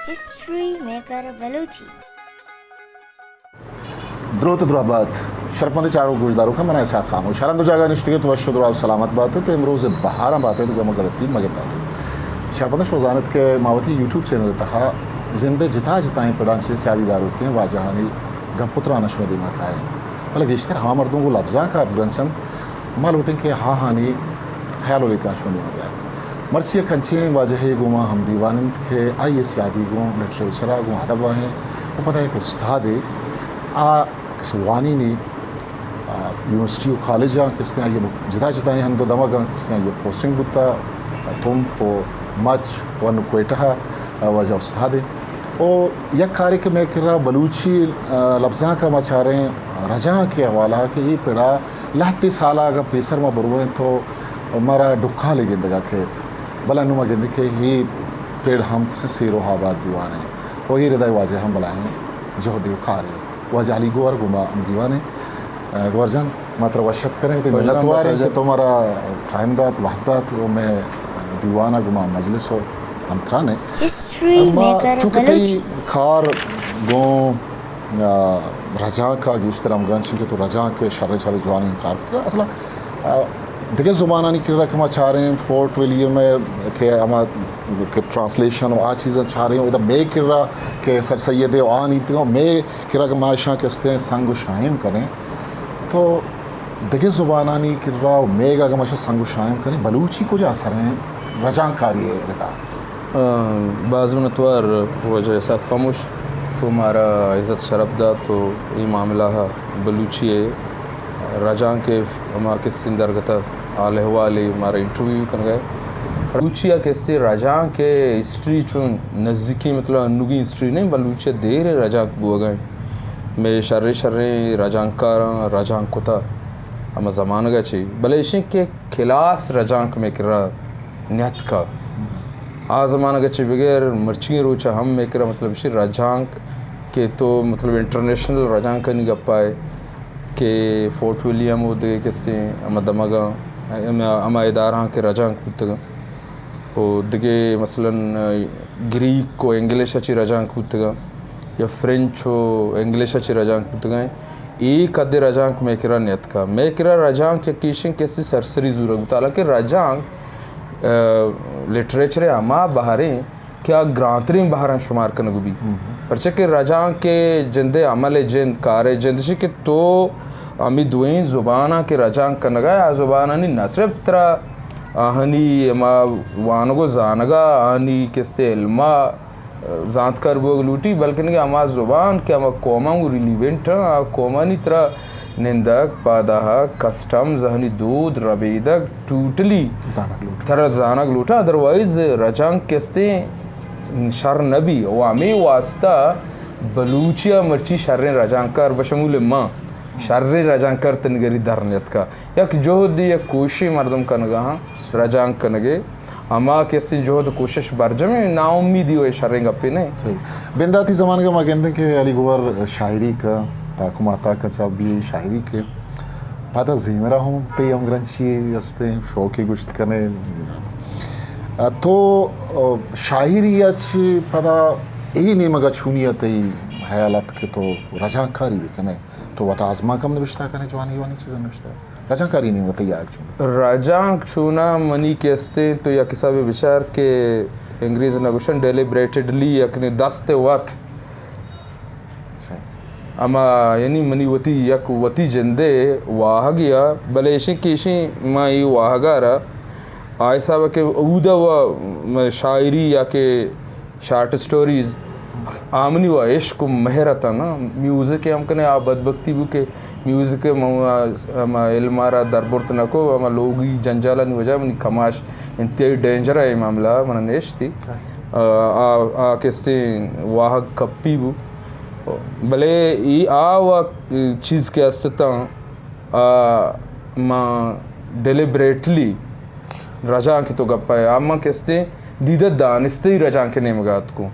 ہسٹری میکر بلوچی۔ دروت درہبات، شرپمندیں چاروک گوشداروکاں، من اسحاق خاموش۔ ہر ہند و جاگہ نشتگ ات، وش و دراہ و سلامت بات ات۔ امروز بہاراں بات ات، گم و گڑتی مگندات ات۔ شرپمندیں شما زانت کہ ما وتی یوٹیوب چینل تہا زند جتا جتائیں پڑاں چہ سیادی داروکیں واجہانی گپ و تران شمئے دیما کاریں۔ بلے گیشتر ہما مردم گوں لبزانک ء گرنچ انت، ما لوٹیں کہ آہانی خیال و لیکہاں شمئے دیما بیار۔ مرچی یک انچیں واجہے گوں ما ہمدیوان انت کہ آئی ء سیادی گوں لٹریچر ء گوں ادب ء ایں و پدا یک استادے آ کس وانینی، آ، یونیورسٹی و کالجاں کستیں آئی ء جدا جدائیں ہند و دمگاں کستیں آئی ء پوسٹنگ بوتا، تمپ و مچ و نو کوئٹہ ء واجہ استادے۔ و یک کارے کہ مئے کرا بلوچی، آ، لبزانک ء ما چاریں رجانک ء حوالہ ء کہ اے پڑا لہتے سال ء اگاں پیسر ما برویں تو مارا ڈکالے گندگ ء کیت، بلے انوں ما گندیں کہ اے پڑ ہم کسے سیر و آباد بوان انت و اے ردا واجہ ہم بلاہیں جہدے و کارے۔ واجہ علی گوہر گوں ما ہم دیوان انت۔ گوہر جان، ما ترا وش اتک کنیں، وتی منتوار ایں کہ تو مارا ٹائم دات، وہد دات و مئے دیوان ء گوں ما مجلس و ہمتران انت۔ ہسٹری میکر بلوچی۔ کار گوں آ، رجانک ء گیشتر ہمگرنچ انت کہ تو رجانک ء شریں شریں جوانیں کار کتگ۔ اصلا، آ، دگہ زبانانی کرا کہ ما چاریں، فورٹ ولیم ء کہ ہما کہ ٹرانسلیشن و آ چیزاں چاریں، ادا مئے کرا کہ سر سید ء آنی بیتگ، مئے کرا کہ ما اشاں کہ استیں سنگ و شاہیم کنیں، تو دگہ زبانانی کرا و مئے اگاں ما اشاں سنگ و شاہیم کنیں، بلوچی کجا سریں رجانکاری ء ردا؟ آ، باز منتوار واجہ اسحاق خاموش، تو مارا عزت شرپ دات و اے معاملہ ء بلوچی ء رجانک ء ہما کسیں درگت ء حال احوال ء مارا انٹرویو کنگ ء۔ بلوچی ء کسے رجانک ء ہسٹری چون نزیکیں، مطلب انوگیں ہسٹری نہیں، بلوچی ء دیر ء رجانک بوگ ء انت۔ مئے شریں شریں رجانکاراں رجانک کتا ہما زمانگ ء چی، بلے ایشیں کہ کلاس رجانک مئے کرا نیتکا۔ آ زمانگ ء چہ بغیر مرچیگیں روچ ء ہم مئے کرا مطلب ایشی رجانک کہ تو مطلب انٹرنیشنل رجانکانی گپا ئے کہ فورٹ ولیم و دگہ کسیں ہما دمگاں ہما، ہما ادارہاں کہ رجانک بوتگاں و دگہ مثلاً گریک و انگلش ء چہ رجانک بوتگاں یا فرنچ و انگلش ء چہ رجانک بوتگاں۔ اے کدے رجانک مئے کرا نیتکا۔ مئے کرا رجانک یک ایشیں کسی سرسری زورگ بوتا، حالانکہ رجانک، آ، لٹریچر ء ہما بہریں کہ آ گرانتریں بہراں شمار کنگ بی۔ پرچہ کہ رجانک ء جند ء عمل ء جند، کار ء جند، اشی کہ تو ہمے دوئیں زباناں کہ رجانک کنگ ء، آ زبانانی نہ صرف ترا آہانی ہما وانگ و زانگ ء، آہانی کسے علم ء، زانتکار بوگ لوٹی، بلکن کہ ہما زبان کہ ہما قوماں گوں ریلیونٹ آں، آ قومانی ترا نندگ، پاداہگ، کسٹمز، آہانی دود، ربیدگ، ٹوٹلی زانگ لوٹ۔ ترا زانگ لوٹا، ادروائز رجانک کستیں شر نہ بی۔ و ہمے واسطہ بلوچی ء مرچی شریں رجانکار بشمول ما شریں رجانکار تنگری در نیتکا۔ یک جہدے، یک کوششے مردم کنگا ہاں، رجانک کنگے۔ ہما کسیں جہد و کوشش برجمیں، ناامیدی و اے شریں گپے نہ۔ صحیح۔ بنداتی زمانگ ء ما گندیں کہ علی گوہر شاعری کا، تاک و ماہتاک ء چا بی شاعری کے۔ پدا زیمرا ہم تئی ہمگرنچی استیں، شوقے گوشت کنے۔ تو شاعری ء چہ پدا اے نیمگ ء چونی ء تئی حیال ات کہ تو رجانکاری بکنے؟ تو وت آزمانک ہم نبشتہ کنے، جوانی جوانی چیزاں نبشتہ۔ رجانکاری نی وتی آیگ چون؟ رجانک چونا منی کہ استیں تو یک حسابے بچار کہ انگریز نہ گوشن ڈیلیبریٹڈلی یکنے دست وت۔ صحیح۔ اما یعنی منی وتی یک وتی جندے واہگ یا، بلے ایشیں کہ ایشیں ما ای واہگا را آ حساب کہ اودا و شاعری یا کہ شارٹ سٹوریز آ منی و عشق و مہر اتاں نا، میوزک ہم کنے آ بدبختی بو کہ میوزک ہم، ہما علم آرا دربرت نکو، ہما لوگی جنجالانی وجہ منی کماش انتہائی ڈینجر ہے معاملہ من نشتی۔ آ، آ، آ کسے واہگ کپی بو۔ بلے ای آ و چیز کہ استتاں، آ، ما ڈیلیبریٹلی رجانک تو گپ ء، آ من کستیں دیدہ دانستہ ای رجانک نیمگا اتکوں۔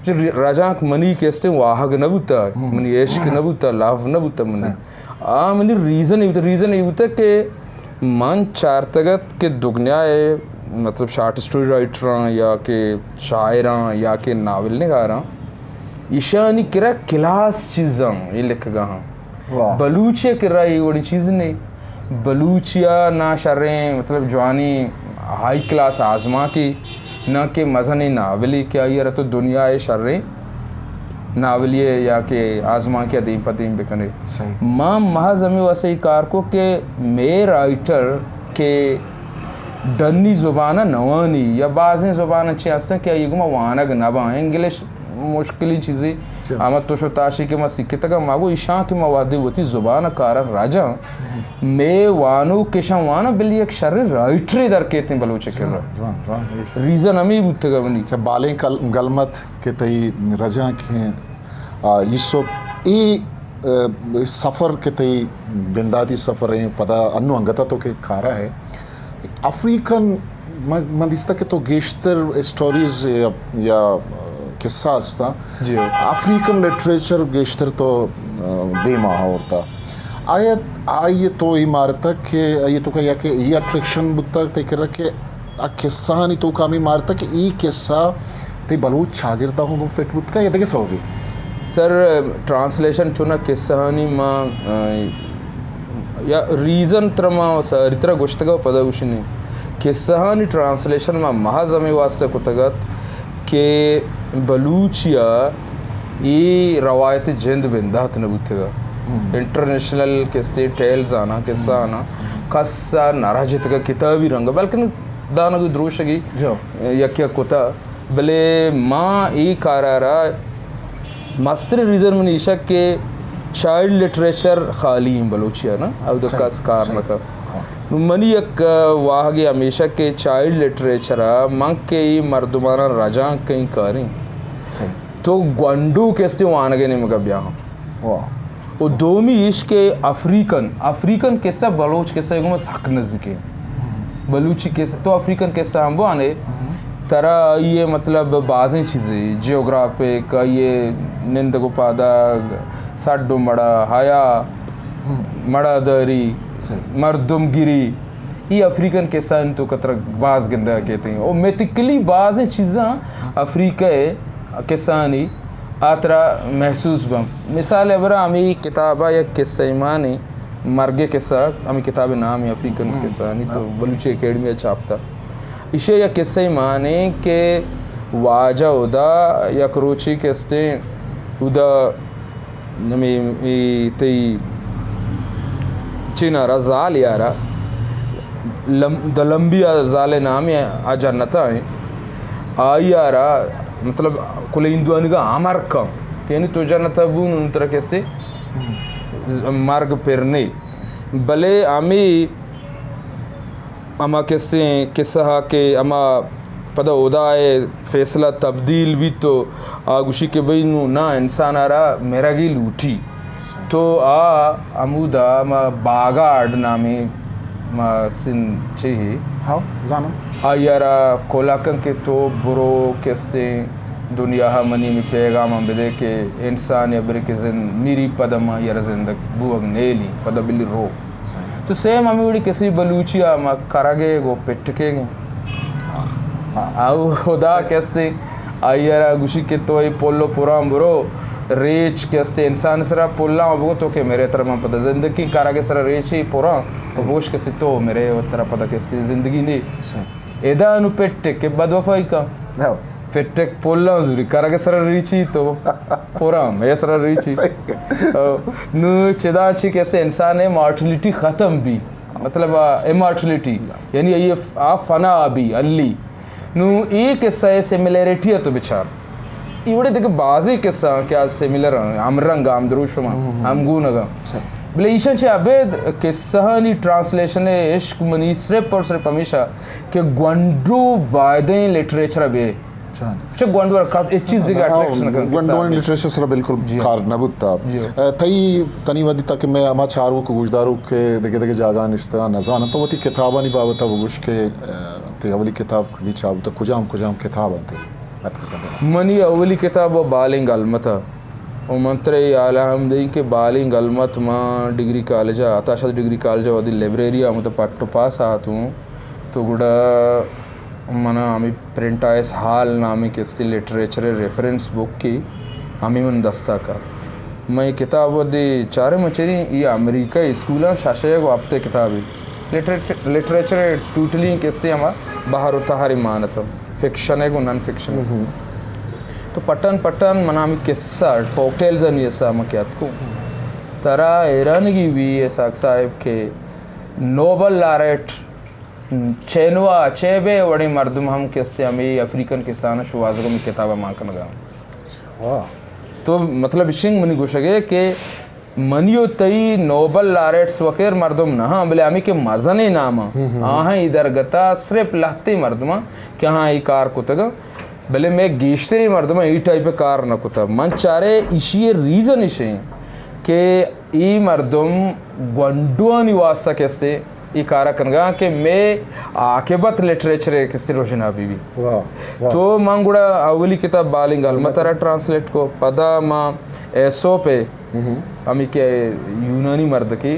چہ ر-، رجانک منی کستیں واہگ نہ بوتا، منی عشق نہ بوتا، لو نہ بوتا منی۔ آ منی ریزن ای بوتا، ریزن ای بوتا کہ من چارتگت کہ دگنیا ء مطلب شارٹ اسٹوری رائٹراں یا کہ شاعراں یا کہ ناول نگاراں، ایشانی کرا کلاس چیزاں اے لکھگا ہاں۔ واہ۔ بلوچی ءِ کرا اے وڑیں چیز نے۔ بلوچی ءَ نہ شریں، مطلب، جوانیں ہائی کلاس آزمانکے، نہ کہ مزنیں ناولے کہ آئی ءَ را تو دنیا ءِ شریں ناولے یا کہ آزمانکے ءَ دیم پہ دیم بکنے۔ صحیح۔ ما محض ہمے واسطہ اے کار کو کہ مئے رائٹر کہ ڈنی زبان ءَ نہ وانی یا بازیں زبان چے ہستن کہ آئی گما وانگ نہ باں، انگلش مشکلیں چیزے۔ چہ۔ ہما توش و تاشے کہ ما سکتگ، ما گو ایشاں کہ ما وہدے وتی زبان ءَ کار ءَ راجاں، مئے وانوک ایشاں واناں، بلے یک شریں رائٹرے در کیتیں بلوچ ءِ کرا۔ جوان، جوان، جوان، اے شر۔ ریزن ہمے بوتگ منی۔ چہ بالیں کل-، گلمت کہ تئی رجانک ایں، آ، یوسف، اے، آ، سفر کہ تئی بنداتی سفر ایں، پدا انو انگتا تو کہ کارا ئے، افریقن، من، من دیستا کہ تو گیشتر اسٹوریز یا، یا قصہ ہستا، جی۔ افریقن لٹریچر گیشتر تو، آ، دیما آورتا۔ آیا، آئی تو اے مارتا کہ آئی تو کہ یا کہ اے اٹریکشن بوتا تئی کرا کہ آ قصہانی توکا ہمے مارتا کہ اے قصہ تئی بلوچ چاگردا ہوں فٹ بوتگا یا دگہ سوبے؟ سر، ٹرانسلیشن چونا قصہانی ما، آ، یا ریزن ترا ما ساری ترا گوشتگا پدا گوشنی۔ قصہانی ٹرانسلیشن ما محض ہمے واسطہ کتگ ات کہ بلوچیا اے روایت جند بندات نہ بوتگا۔ ہم۔ انٹرنیشنل قصے، ٹیلز آنا، قصہ آنا، کس ءَ نہ رجتگ کتابی رنگ، بلکن دانگ دروشگی جو۔ یک یک کتا، بلے ما اے کارا را مستر ریزن منی ایشک کہ چائلڈ لٹریچر خالی ایں بلوچی ءَ نا، او صحیح، کس کار صحیح۔ نہ کن۔ ہاں۔ نو منی یک، آ، واہگے ہمیشہ کہ چائلڈ لٹریچر ءَ من کہ اے مردماناں رجانک کئیں کاریں۔ صحیح۔ تو گونڈو کہ استے وانگ ءِ نیمگا بیا ہاں۔ واہ۔ و دومی ایش کہ افریقن، افریقن قصہ بلوچ قصہ گوں سک نزدیکیں۔ بلوچی قصہ، تو افریقن قصہ ہم بوانے، ہم۔ ترا آئی ءِ مطلب بازیں چیزے، جیوگرافک، آئی ءِ نندگ و پادگ، سڈ و مڑا، حیا، ہم۔ مڑاداری، صحیح۔ مردم گری، ای افریقن قصہ انت تو کترا باز گندگ کیتیں۔ او میتھیکلی بازیں چیزاں افریقہ ءِ قصہانی آ ترا محسوس بنت۔ مثال ءِ برا ہمے کتاب ءَ یک قصہ مانے، مرگ ءِ قصہ، ہمے کتاب ءِ نام افریقن قصہانی تو بلوچی اکیڈمی ءَ چھاپتا۔ ایشی ءَ یک قصہ مانے کہ واجہ ہدا یک روچے کہ استیں ہدا ہمے، اے تئی چینارا زال یارا لم-، دا لمبی آ زال نام آ جنتا ہیں۔ آئی آرا مطلب کل ہندوانگا امر کن کہ یعنی تو جنتا بو نون ترا کستے ز-، مرگ پر نہیں۔ بلے ہمیں ہما کسیں قصہ کہ ہما پدا ہدا ءِ فیصلہ تبدیل بیت تو آ گوشی کہ بھئی نوں نہ انسان ءَ را مرگی لوٹی۔ تو آ ہمودا ہما باگاڈ نامیں ما سن چے ہے؟ ہاں، زاناں۔ آئی ءَ را کولا کن کہ تو برو کستیں دنیا ءَ منی ہمے پیغام ہم بدے کہ انسان یا برے کہ زند میری پدا ما یا را زندگ بوگ نیلی پدا بلی رو۔ تو سیم ہمے وڑی کسی بلوچی ءَ ما کرگے گو پٹکے گے۔ او خدا کستے آئی ءَ را گوشی کہ تو اے پل و پراں برو، ریچ کستے انسان سرا پلاں بگو تو کہ میرے تر من پدا زندگی کرگے سرا ریچی پراں تو گوش کستے تو میرے و ترا پدا کستے زندگی نے۔ ادا نو پٹک کہ بدوفائی کا۔ پٹک پلاں زوری کرگ سر ریچی تو پورا ہم اے سر ریچی۔ او، نو چدا چی کسے انسان ءِ مارٹلٹی ختم بی، مطلب، آ، امارٹلٹی، یعنی اے ف-، آ فنا بی، الی۔ نو اے قصہ ءِ سیملیرٹی ءَ تو بچار۔ اے وڑے دگہ بازیں قصہ کہ آ سیملر ہیں، ہم رنگ، ہم دروشم، ہم گونگ۔ بلے ایشاں چہ ابید قصہانی ٹرانسلیشن ءِ عشق منی صرف اور صرف ہمیشہ کہ گونڈو بایدیں لٹریچر ءَ بے۔ چہ گونڈو ءَ کس ہچ چیز دیگہ اٹریکشن کن گونڈو لٹریچر سرا بالکل کار نہ بوتا۔ تئی تنی ودی تاکہ میں ہما چاروک گوشداروک کہ دگہ دگہ جاگہ نشتگاں نزاناں تو وتی کتابانی بابت ءَ بگوش کہ تئی اولی کتاب کدی چاپ بوتا، کجام کجام کتاب انت؟ منی اولی کتاب و بالیں گلمت ءَ۔ و من ترے حال ہم دئی کہ بالیں گلمت ما ڈگری کالج ءَ، عطا شاد ڈگری کالج ءَ وتی لائبریری ءَ ہمودا پٹ و پاس آتوں تو گڑا منا ہمے پرنٹائس ہال نامیں کستے لٹریچر ریفرنس بک کی ہمے من دستا کا۔ من اے کتاب وھدے چارے مچری، اے امریکہ اسکولاں ششے گو ہپتے کتابے۔ لٹریچر، لٹریچر ٹوٹلی کستے ہما بہر و تہر مانت، فکشن ہے گو نان فکشن۔ تو پٹن پٹن منا ہمے قصہ، فوک ٹیلز انی اسا ہم کیات کو۔ ترا حیرانگی بی اسحاق صاحب کہ نوبل لاریٹ چینوا چیبے وڑیں مردم ہم کستے ہمے افریقن کسان شوازگ ہمے کتاب مان کنگا۔ واہ۔ تو مطلب اشنگ منی گوشگے کہ منی و تئی نوبل لاریٹس وکیر مردم نہ ہاں، بلے ہمے کہ مزنیں نام ہاں، آہاں ای درگتا صرف لہتے مردم ہاں کہ آہاں ای کار کتگا، بلے میں گیشتری مردم ای ٹائپ کار نہ کتا۔ من چارے ایشی ریزن اشیں کہ ای مردم گونڈوانی واسطہ کستے ای کارا کنگا کہ میں عاقبت لٹریچر کستے روشنا بی بی۔ واہ، واہ۔ تو من گڑا اولی کتاب بالنگ المت را ٹرانسلیٹ کو، پدا ما ایسوپ ہے، ہمی کہ یونانی مردکی،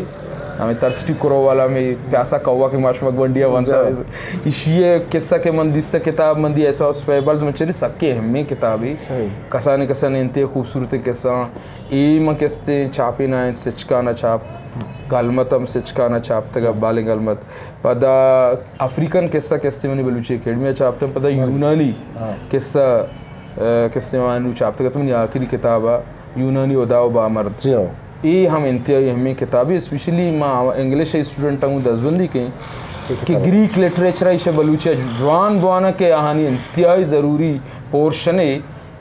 ہمیں ترسٹی کرو والا، ہمیں پیاسا کوا کے ماشما گونڈیا بنتا۔ ایشی قصہ کہ من دیستا کتاب من دی ایسوپ فیبلز من چری سکے ہمیں کتابی۔ صحیح۔ کسانی کسانی انتہائی خوبصورت قصہ۔ اے من کستے چاپی نہ انت، سچکانا چاپ، گلمت ہم سچکانا چاپ تگا، بالنگ گلمت۔ پدا افریقن قصہ کستے منی بلوچی اکیڈمی چاپ تن، پدا یونانی قصہ، آ، کستے وانو چاپ تگا، تو منی آخری کتاب آ یونانی ادا و بامرد۔ جی ہو۔ اے ہم انتہائی اہمیں کتابی، اسپیشلی ما انگلش اسٹوڈنٹ ہوں دزبندی کہیں کہ گریک لٹریچر ایشہ بلوچی جوان بوانا کہ آہانی انتہائی ضروری پورشنے۔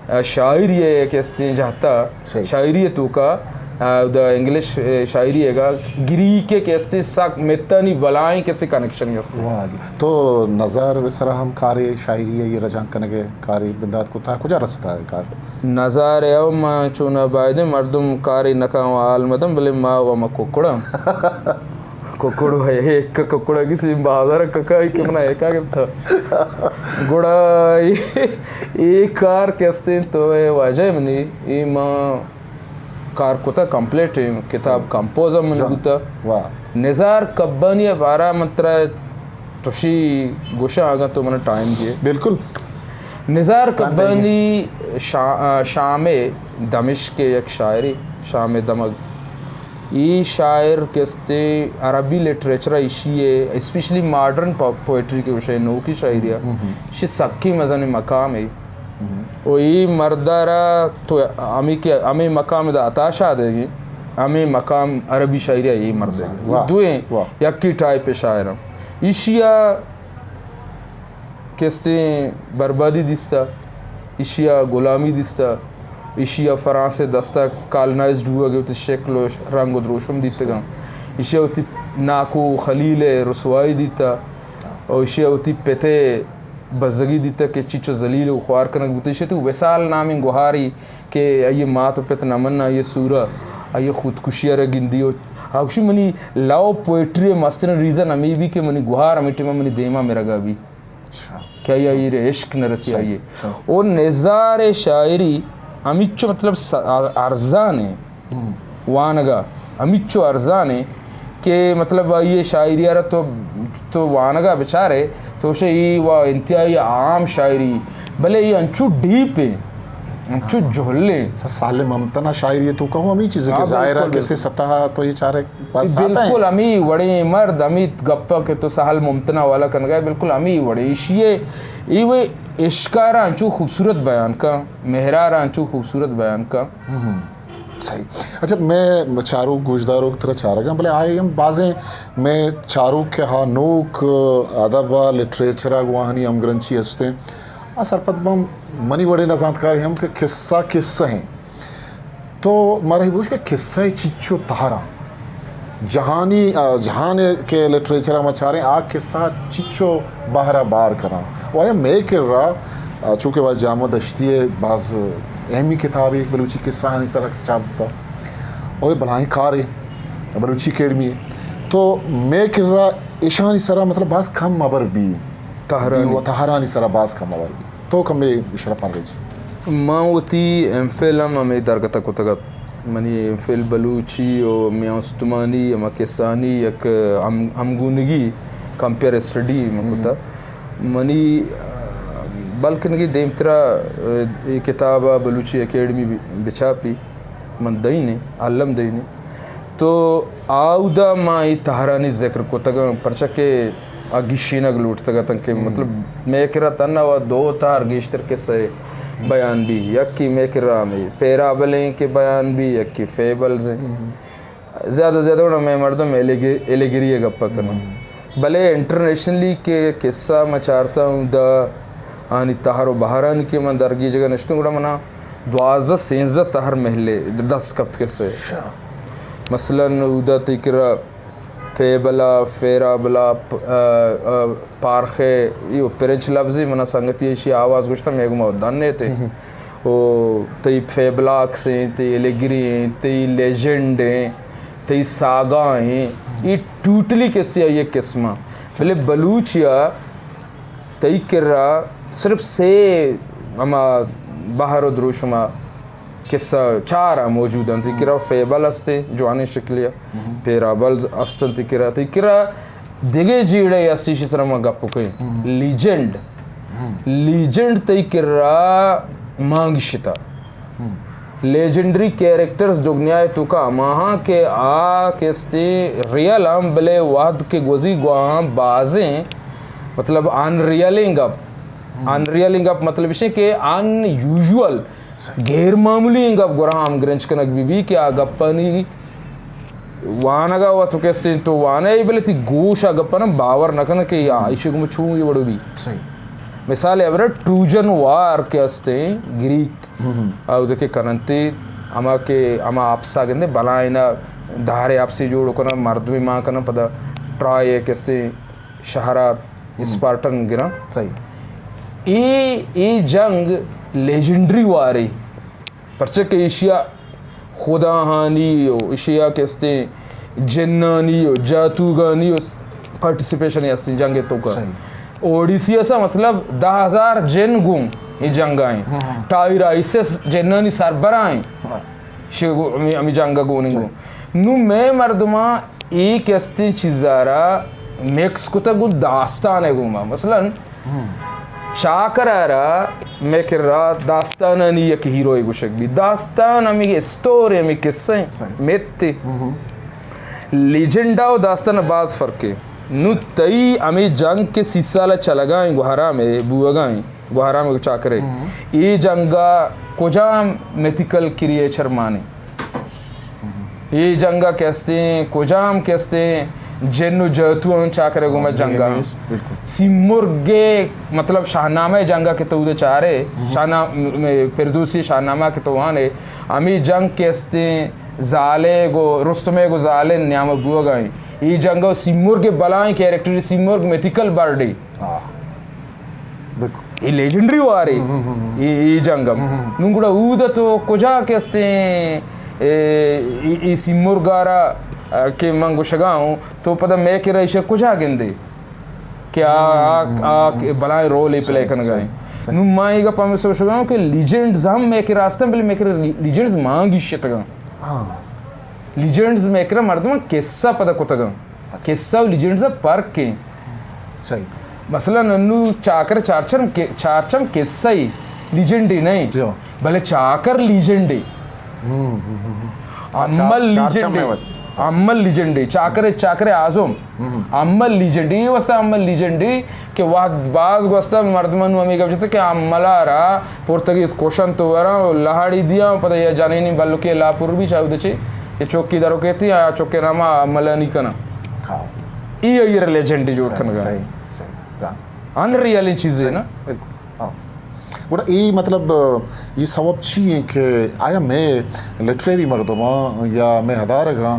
آ، شاعری ء کہ استیں جہتا، صحیح۔ شاعری ء توکا، آ، دا انگلش، آ، شاعری ء گا گریک ء کہ استیں سک متانی بلائیں کسے کنکشن است۔ واہ جی۔ تو نزار سرا ہم کارے شاعری ء یہ رجانک کنگ ء کارے بندات کتا، کجا رستا ہے کار؟ نزار ء او ما چونا بایدیں مردم کارے نکاں و حال مدم، بلے ما و ما ککڑاں۔ ککڑو ہے، ایک ککڑا کسی بازار ککا ہی کہ منا ایکا گپتا۔ گڑا اے، اے کار کہ استیں تو اے واجہ منی، اے ما کار کتا کمپلیٹ ہے، کتاب کمپوز ہم من بوتا۔ واہ۔ نزار کبانی بارہ من ترا تشی گوشاں اگاں تو منا ٹائم دیے۔ بالکل۔ نزار کبانی شا-، شام دمشق یک شاعری، شام دمگ۔ ای شاعر کہ استیں عربی لٹریچر ء ایشی ء، اسپیشلی ماڈرن پو-، پوئٹری کہ گوشے نوکی شاعری ء، ایشی سکی مزنیں مقام ہے۔ و ای مردارا تو ہمیں کہ ہمیں مقام دا عطا شاد ہے، ہمیں مقام عربی شاعری ء ای مرد ہے۔ واہ، دوئیں واہ۔ یکی ٹائپ شاعر ہیں۔ ایشی ء کستیں بربادی دیستا، ایشی ء غلامی دیستا، ایشی ء فرانس ء دستا کالنائزڈ بوگ ء وتی شکل و رنگ و دروشم دیتگاں۔ ایشی ء وتی ناکو خلیل ء رسوائی دیتا و ایشی ء وتی پت ء بزگی دیتا کہ چچو ذلیل و خوار کنگ بوتا۔ ایشی ء وتی وصال نامیں گوہاری کہ آئی ء مات و پت نہ مناں، آئی ء سورا، آئی ء خودکشی ء را گندی و آ گوشی منی لو پوئٹری ء مستریں ریزن ہمے بی کہ منی گوہار ہمے ٹائم ء منی دیما مرگا بی۔ اچھا۔ کہ آئی ء عشق نہ رسی آئی ء۔ اچھا۔ او نزار ء شاعری ہمیچو مطلب س-، ارزان ہے۔ وانگا ہمیچو ارزان ہے کہ مطلب آئی ء شاعری ء را تو، تو وانگا بچارے تو شے ای و انتہائی عام شاعری، بلے ای انچو ڈیپ ہے، انچو جہل ہے۔ سر سالم ممتنا شاعری تو کہو ہمیں چیز کہ ہاں، ظاہر ہے بالکل، کسی سطح تو یہ چارے بس آتا ہے۔ بالکل ہمیں وڑیں مرد، ہمیں گپا کہ تو سہل ممتنا والا کنگا ہے، بالکل ہمیں وڑے۔ ایشی ء ای وہ عشقارا انچو خوبصورت بیان کا، مہرارا انچو خوبصورت بیان کا۔ ہم، صحیح۔ اچھا، میں چاروک گوشداروک ترا چارگاں، بلے آئے ہم بازیں میں چاروک کہ ہا نوک ادب ء لٹریچر ء گواہانی ہمگرنچی ہستیں۔ آ سرپد بم منی وڑے نزانتکاری ہم کہ قصہ قصہ ہیں۔ تو مارا ہی بوش کہ قصہ چچو تہرا جہانی، آ، جہان کے لٹریچر ہم چاریں، آ قصہ چچو بہرا بار کراں۔ و آیا مئے کرا، آ، چونکہ واجہ جامع دشتی ہے، باز اہمی کتاب ہے، بلوچی قصہ ہانی سرا چاپ تا۔ او بلائیں کار ہے، بلوچی اکیڈمی ہے۔ تو مئے کرا اشانی سرا مطلب باز کم خبر بی۔ تہرانی۔ دی و تہرانی سرا باز کم خبر بی۔ تو کمے اشرا پندے جی۔ ما وتی ایم فل ہم ہمے درگت ء کتگ ات۔ منی ایم فل بلوچی و میان استمانی، ہما کسانی یک ہم-، ہمگونگی، کمپیئر اسٹڈی من کتگ۔ منی، آ، بلکنگی دیمترا، آ، اے کتاب ءَ بلوچی اکیڈمی بی-، بچاپی، من دئینے، الم دئینے۔ تو آودا ما اے تہرانی ذکر کتگاں، پرچا کہ آ گیشینگ لوٹتگ اتاں کہ مطلب مئے کرا تہنا و دو تہر گیشتر کسہ بیان بی، یکے مئے کرا ہمے پیرابل ایں کہ بیان بی، یکے فیبلز ایں۔ زیادہ زیادہ گڑا مئے مردم ایلیگ-، ایلیگری ءِ گپ ءَ کناں۔ بلے انٹرنیشنلی کہ کسہ ما چارتاں، اودا آنی تہر و بہرانی کہ من درگیجگ ءَ نشتوں، گڑا منا دوازدہ سینزدہ تہر مہلے دست کپت کسہ ءِ۔ مثلاً اودا تئی کرا فیبل ءَ، فیرابل ءَ، پ-، آ، آ، پارخ ءَ، ایو پرنچ لبزے، منا سنگتی ایشی آواز گوشتہ، مئے گوما دن ایتے۔ او تئی فیبلاکس ایں، تئی ایلیگری ایں، تئی لیجنڈ ایں، تئی ساگا ایں، اے ٹوٹلی کسے آئی ءِ قسم ءَ۔ بلے بلوچی ءَ تئی کرا صرف سے ہما بہر و دروشم ءِ کسہ چار ءَ موجود انت۔ تئی کرا فیبل استیں جوانیں شکلے ءَ، پیرابلز است انت تئی کرا، تئی کرا دگہ جیڑہ است، ایشی سرا ما گپ کنیں۔ لیجنڈ، لیجنڈ تئی کرا مانگشتہ۔ لیجنڈری کیریکٹرز دگنیا ءِ توکا ہماہاں کہ آ کستے ریئل ہم، بلے وہد کہ گوزی گواہاں بازیں، مطلب، ان ریئلیں گپ۔ ان ریئلیں گپ مطلب اش کہ ان یوژول، غیر معمولی گپ گورا ہم گرنچ کنگ بی بی کہ آ گپانی وانگ ءَ وت کستے تو وانے، بلے تئی گوش آ گپاں باور نہ کنگ کہ یا ایشی گوما چون یہ وڑو بی۔ مثال ءَ برے ٹروجن وار کہ استیں گریک، اودا کہ کننتی، ہما کہ ہما اپس ءَ گندے بلائیں دہرے اپسے جوڑ کنن، مردمی مان کنن، پدا ٹرائے کہ استیں شہرات اسپارٹن گراں۔ اے، اے جنگ لیجنڈری وارے، پرچہ کہ ایشی ءَ خداہانی و ایشی ءَ کہ استیں جنانی و جاتوگانی و پارٹیسپیشن استیں جنگ ءِ توکا۔ اوڈیسی اسا مطلب دہ ہزار جن گوں اے جنگ ءَ ایں۔ ٹائرائسس جنانی سربراہ ایں۔ شی گو-، ہمے، ہمے جنگ ءَ گون ایں گوں۔ نوں مئے مردماں اے کہ استیں چیزا را مکس کتگ گوں داستان ءِ گوما۔ مثلاً چاکر ءَ را مئے کرا داستانانی یک ہیروئے گوشگ بیت۔ داستان ہمے اسٹوری، ہمے قصہ ایں، مت ایں۔ لیجنڈ ءَ و داستان ءَ باز فرق ایں۔ نوں تئی ہمے جنگ کہ سی سال ءَ چلگا ایں، گوہرام ءَ بوگا ایں، گوہرام ءَ چاکر ءَ، اے جنگ ءَ کجام میتیکل کریئچر مان ایں؟ اے جنگ ءَ کہ استیں، کجام کہ استیں جن و جاتو آں چاکر ءِ گوما جنگ ءَ؟ سیمرگ ءِ، مطلب، شاہنامہ ءِ جنگ ءَ کہ تو اود ءَ چارے، شاہنامہ، فردوسی شاہنامہ کہ تو وانے، ہمے جنگ کہ استیں زالے گو، رستمے گو زالے نیام ءَ بوگا ایں۔ اے جنگ ءَ سیمرگ ءِ بلائیں کیریکٹر، سیمرگ میتیکل برڈ ایں۔ اے لیجنڈری وارے، اے، اے جنگ ءَ۔ نوں گڑا اود ءَ تو کجا کہ استیں، اے، اے، اے سیمرگ ءَ را، آ، کہ من گوشگا اوں، تو پدا مئے کرا ایشی ءَ کجا گندے کہ آ، آ، آ کہ بلائیں رولے پلے کنگا ایں۔ نوں ما اے گپ ہمے سوچگا اوں کہ لیجنڈز ہم مئے کرا استاں، بلے مئے کرا لیجنڈز مان گیشتگاں۔ لیجنڈز مئے کرا مردماں قصہ پدا کتگاں۔ قصہ و لیجنڈز ءَ پرک ایں۔ مثلاً انوں چاکر چارچم، چارچم قصہ ای لیجنڈ ای نہ ایں، بلے چاکر لیجنڈ ای۔ امل لیجنڈ ای۔ امل لیجنڈ ای۔ چاکر، چاکر اعظم۔ امل لیجنڈ ای۔ اے واسطہ امل لیجنڈ ای کہ وہد باز گوستہ مردماں نوں ہمے گپ جتہ کہ امل ءَ را پرتگیز کشنت و وراں و لہڑی دیاں و پدا یا جنینی بلکے لاپر بی چاہود چے یا چوکی درو کیتی یا چوکے ناما املانی کناں۔ اے آئی ءَ را لیجنڈ جوڑ کنگا۔ ان ریئل چیزے نا۔ گڑا اے مطلب، اے سوب چی ایں کہ آیا مئے لٹریری مردماں یا مئے ہدارگاں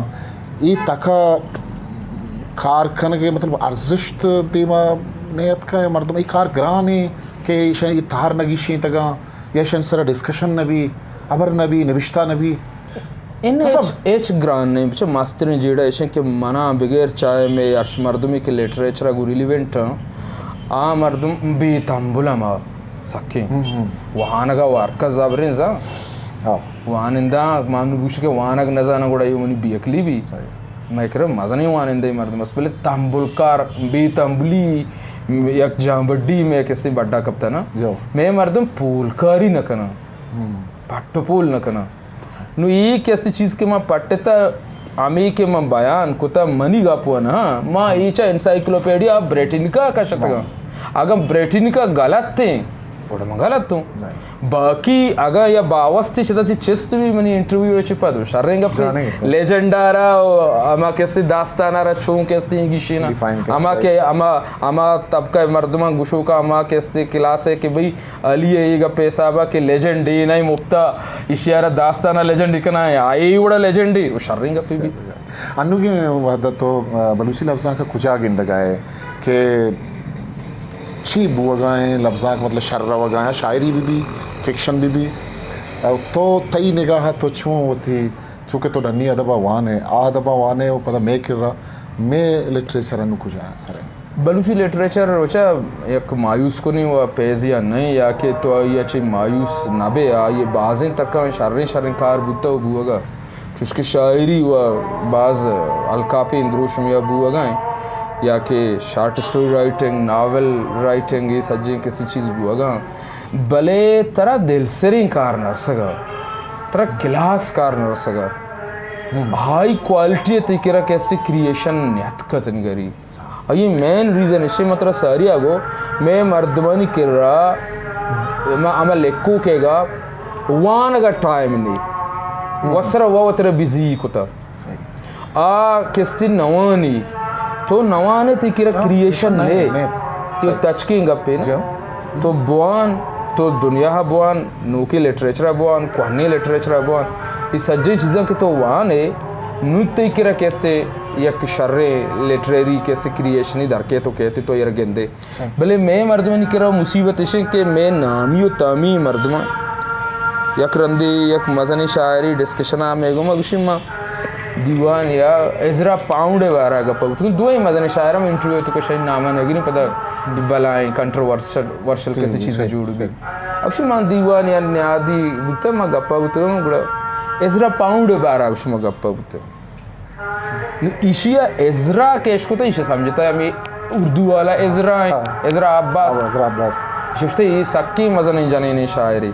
اے تکا کار کنگ ءِ مطلب ارزشت دیما نیتکا یا مردم اے کار گران ایں کہ ایشاں اے تہر نہ گیشینتگاں یا ایشانی سرا ڈسکشن نہ بی، ہبر نہ بی، نبشتہ نہ بی؟ ان ہچ، ہچ گران نہ ایں، بچہ مستریں جیڑہ ایش ایں کہ منا بغیر چاہے مئے ہرچ مردمے کہ لٹریچر ءَ گوں ریلیونٹ آں، آ مردم بے تمبل ہما سکیں۔ وانگ ءَ وارکا زبریں زاں۔ وانندہ مانو گوش کہ وانگ نہ زاناں گڑا اے منی بے عقلی بی۔ مئے کرا مزنیں وانندہ مردم است، بلے تمبل کار، بے تمبلی، یک جامبڈی مئے کسے بڈا کپتا نا، جو۔ مئے مردم پولکاری نہ کناں، پٹ و پول نہ کناں۔ نو اے کسے چیز کہ ما پٹتا، ہمے کہ من بیان کتا، منی گپ و نہ، ما اے چا انسائیکلوپیڈیا بریٹنیکا کشتگاں۔ اگاں بریٹنیکا غلط ایں، گڑا من غلط اوں۔ باقی اگاں یا باوستی چدا چی چست بھی منی انٹرویو چی پد شریں گپے۔ لیجنڈارا و ہما کسے داستانارا چون کسے گیشینا۔ ہما کہ ہما، ہما طبقہ مردمان گشوکا ہما کسے کلاسے کہ بھئی علی اے گپ حسابا کہ لیجنڈ اے نہ مپتا، اشیارا داستانا لیجنڈ کنائیں، آ اے وڑا لیجنڈ اے، و شریں گپے بھی۔ انوگیں وہدا تو، آ، بلوچی لبزانک کجا گندگا ئے کہ چی بوگا ایں، لبزانک مطلب شر روگا ایں، شاعری بہ بی، فکشن بہ بی، آ، تو تئی نگاہ تو چون وتی، چونکہ تو ڈنی ادبا وانے، آ ادبا وانے و پدا مئے کرا، مئے لٹریچر انو کجا سر ایں؟ بلوچی لٹریچر روچا یک مایوس کنی و پیزیا نئیں، یا کہ تو آئی چی مایوس نبے، آئی بازیں تکاں شریں شریں کار بوتا و بوگا۔ چوشکہ شاعری و باز الکاپیں دروشمیا بوگا ایں، یا کہ شارٹ اسٹوری رائٹنگ، ناول رائٹنگ، اے سجیں کسے چیز بوگا ایں۔ بلے ترا دلسریں کار نرسگا، ترا کلاس کار نرسگا۔ ہائی کوالٹی تئی کرا کسے کریئیشن نیتکا تنگری۔ آئی مین ریزن اشے، من ترا ساری آ گو، مئے مردمانی کرا، ما ہما لکھوکے گا وانگا ٹائم نی۔ وسرا و وترا بزی کتا۔ آ کسے نوانی، تو نوانے تئی کرا کریئیشن نے۔ تو تچکیں گپے نا۔ تو بوان، تو دنیا بوان، نوکیں لٹریچر بوان، کوہنیں لٹریچر بوان، اے سجیں چیزاں کہ تو وانے، نوں تئی کرا کسے یک شریں لٹریری کسے کریئیشنی درکے تو کہتے تو ایر گندے۔ بلے مئے مردمانی کرا مصیبت اشیں کہ مئے نامی و تامی مردماں یک رندے یک مزنیں شاعری ڈسکشن آ مئے گوما گوشی ما دیوان یا ازرا پاؤنڈ ء بارا گپ بوت۔ دوئیں مزنیں شاعر ہم انٹرویو تو کشائی نامہ نگریں پدا بلائیں کنٹروورشل، ورشل کسے چیز جوڑ بی۔ اوشی من دیوان یا نیادی بوتا ما گپا بوتا گڑا ازرا پاؤنڈ ء بارا شما گپا بوتا۔ نو ایشی ء ازرا کہ اشکتہ، ایشی سمجھتہ ہمیں اردو والا ازرا ہیں، ازرا عباس۔ ازرا عباس۔ شفتے یہ سکی مزن جنین شاعری۔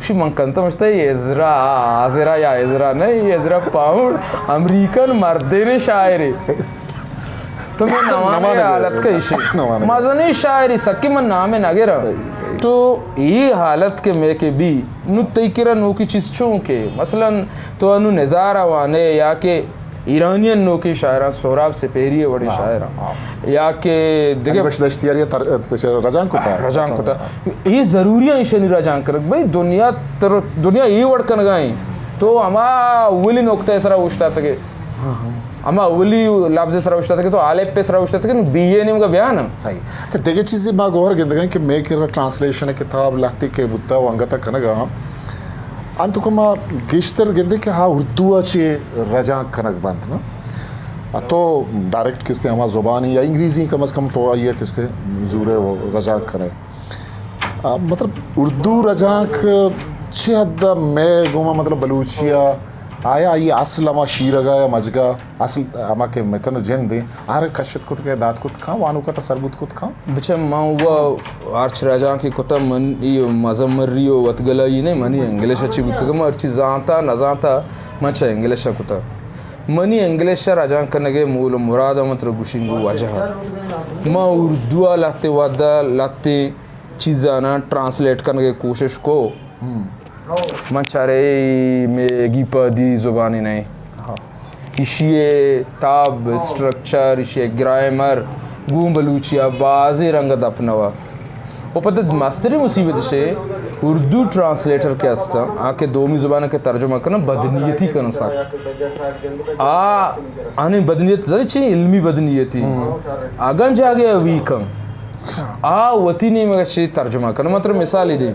شی من کنتم اشتے یہ ازرا، ازرا یا ازرا نہیں، یہ ازرا پاؤنڈ امریکن مردین شاعری۔ تو میں نوانے حالت کا ایشی۔ مزنی شاعری سکی من نام نگرا۔ تو یہ حالت کے میں کے بھی نو تئی کرا نوکی چیز چون کہ مثلاً تو انو نظارہ وانے یا کہ ایرانین نوکیں شاعراں، سہراب سپہری ء وڑیں شاعراں، یا کہ دگہ بخش دشتیاری ء رجانک کتا۔ رجانک کتا۔ اے ضروری ہیں ایشانی رجانک کنگ۔ بھئی دنیا تر، دنیا اے وڑ کنگا ہیں۔ تو ہما اولی نقطہ ء سرا اوشتاتگے۔ ہما اولی لفظ ء سرا اوشتاتگے، تو الف ء سرا اوشتاتگے، بی ء نیمگا بیان۔ صحیح۔ اچھا، دگہ چیزے ما گوہر گندگا ہیں کہ مئے کرا ٹرانسلیشن کتاب لہتے کہ بوتا و انگتا کنگا۔ انت کہ ما گیشتر گندیں کہ ہا اردو ء چے رجانک کنگ بنت نا۔ ء تو ڈائریکٹ کستے ہما زبانی یا انگریزی کم از کم تو آئی ء کستے زورے و رجانک کنے۔ ء مطلب اردو رجانک چے حد ء مئے گوما مطلب بلوچی ء آیا آئی اصل ہما شیرگا یا مجگا اصل ہما کہ متن و جند ہیں، ہر کشت کت کہ دات کت کھاں، وانوکا تا سربوت کت کھاں۔ بچہ من و ہرچ رجانکی کتا من ای مزمری و وتگلائی نے، منی انگلش اچی بوتگا، من ہرچی زانتا نزانتا من چہ انگلش کتا۔ منی انگلش رجانک کنگے مول و مراد من تر گوشنگو وجہ۔ من اردو ء لہتے ودا لہتے چیزانا ٹرانسلیٹ کنگے کوشش کو۔ من چارے مے گیپادی زبانی نہیں۔ ایشی ء تاب، اسٹرکچر، ایشی ء گرائمر گوں بلوچی ء بازیں رنگ ء دپ نوا۔ و پدا مستریں مصیبت اش اردو ٹرانسلیٹر کہ است، آ کہ دومی زبان کہ ترجمہ کنن، بدنیتی کنن سک۔ آ آنی بدنیت زانی چی علمی بدنیتی۔ اگن جاگے ویکن آ وتی نیمگ چی ترجمہ کنن۔ مطلب مثالی دیں۔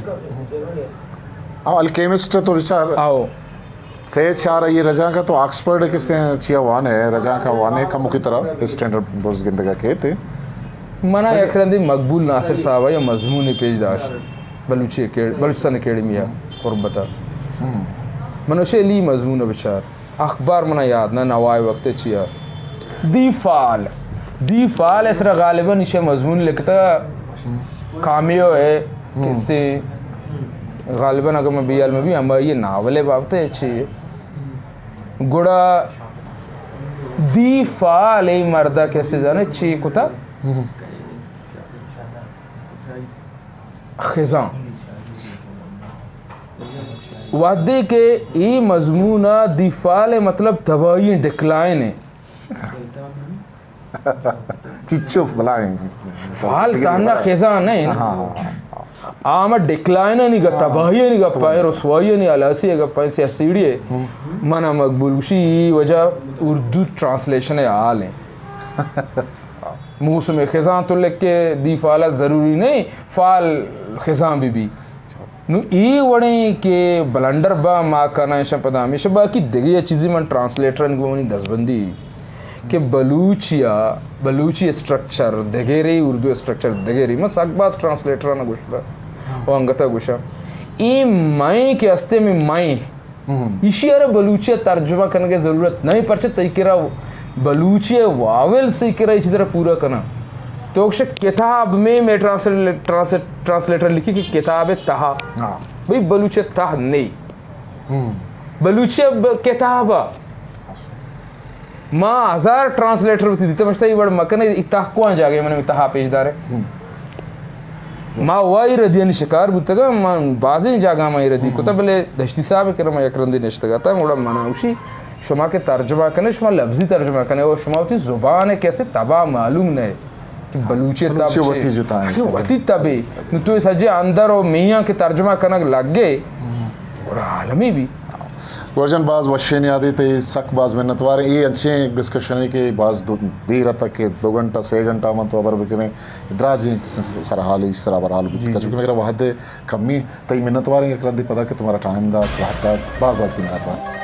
آ الکیمسٹ تو بچار۔ آؤ۔ سے چار یہ رجانک تو آکسفورڈ کسے چیا وانے، رجانک وانے کم کی طرح اسٹینڈرڈ برز گندگا کیتے۔ منا یک رندی مقبول ناصر صاحب یا مضمون پیش داشت بلوچی اکیڈ-، بلوچستان اکیڈمی قربتا۔ من اسے لی مضمون بچار۔ اخبار منا یاد نہ، نوائے وقت چیا۔ دی فال۔ دی فال ءِ سرا غالباً ایشی ءَ مضمون لکھتا، کامیو ءِ کسے، غالباً اگر من بیال میں بھی ہمائی ناول ءِ بابت ءَ چی گڑا دی فال ءِ مرد ءَ کسے زانے چی کتا؟ خزاں۔ وہدے کہ اے مضمون ءَ دی فال ءِ مطلب تباہی، ڈکلائن ءِ۔ چچو بلائیں۔ فال تہنا خزاں نہ انت۔ ہاں۔ آ ہما ڈکلائن ءِ گپ، تباہی ءِ گپ ءَ، رسوائی ءِ، ہلاسی ءِ گپ ءَ، سیاسی ڈی ءِ۔ من ءَ مقبول گوشی، اے وجہ اردو ٹرانسلیشن ءِ حال ایں۔ موسم خزاں تو لکھ کہ دی فال ءَ ضروری نہیں فال خزاں بہ بی۔ نو اے وڑیں کہ بلنڈر با ما کناں ایشاں پدا ہمیشہ، باقی دگہ چیزی من ٹرانسلیٹرانی گوں منی دزبندی کہ بلوچی ءَ، بلوچی اسٹرکچر دگرے، اردو اسٹرکچر دگرے۔ من سک باز ٹرانسلیٹراں گوشتا و انگتا گوشاں۔ اے مئیں کہ ہستے میں مئیں، ایشی ءَ را بلوچی ءَ ترجمہ کنگ ءِ ضرورت نہیں، پرچہ تئی کرا بلوچی ءِ واولز تئی کرا اے چیز ءَ را پورا کناں۔ تو گوشے کتاب میں، میں ٹرانسلیٹ-، ٹرانسلیٹ-، ٹرانسلیٹر لکھی کہ کتاب ءِ تہا۔ ہاں۔ بھئی بلوچی ءِ تہ نہیں۔ بلوچی ءِ ب-، کتاب ءَ۔ ما ہزار ٹرانسلیٹر وتی دیتا، مشتا اے وڑ مکنے، اے تہ کوان جاگہ من تہا پیش دارے۔ ما وائی ردیانی شکار بوتگا، ما بازیں جاگہ ما اے ردی کتا، بلے دشتی صاحب کرا ما یک رندی نشتگا تا، گڑا منا گوشی، شما کہ ترجمہ کنے، شما لفظی ترجمہ کنے، اور شما وتی زبان کسے تبا معلوم نہ۔ کہ بلوچی ءِ تب بلوچی چے؟ وتی جتا ایں۔ اگہ وتی تبے، نو تو سجے اندر و میاں کہ ترجمہ کنگ لگے، گڑا عالمی بی۔ گوھر جان، باز وشیں یادے تئی، سک باز منتوار ایں۔ اے انچیں ڈسکشنے کہ باز دو-، دیر ءَ تک کہ دو گھنٹہ، سے گھنٹہ من تو ہبر بکنیں، دراجیں سرحال، ایش سرا بہرحال بوت۔ جی، جی۔ چونکہ میرا وہد کمی، تئی منتوار ایں یک رندے پدا کہ تمہارا ٹائم دات، وہد دات، باز باز تئی منتوار۔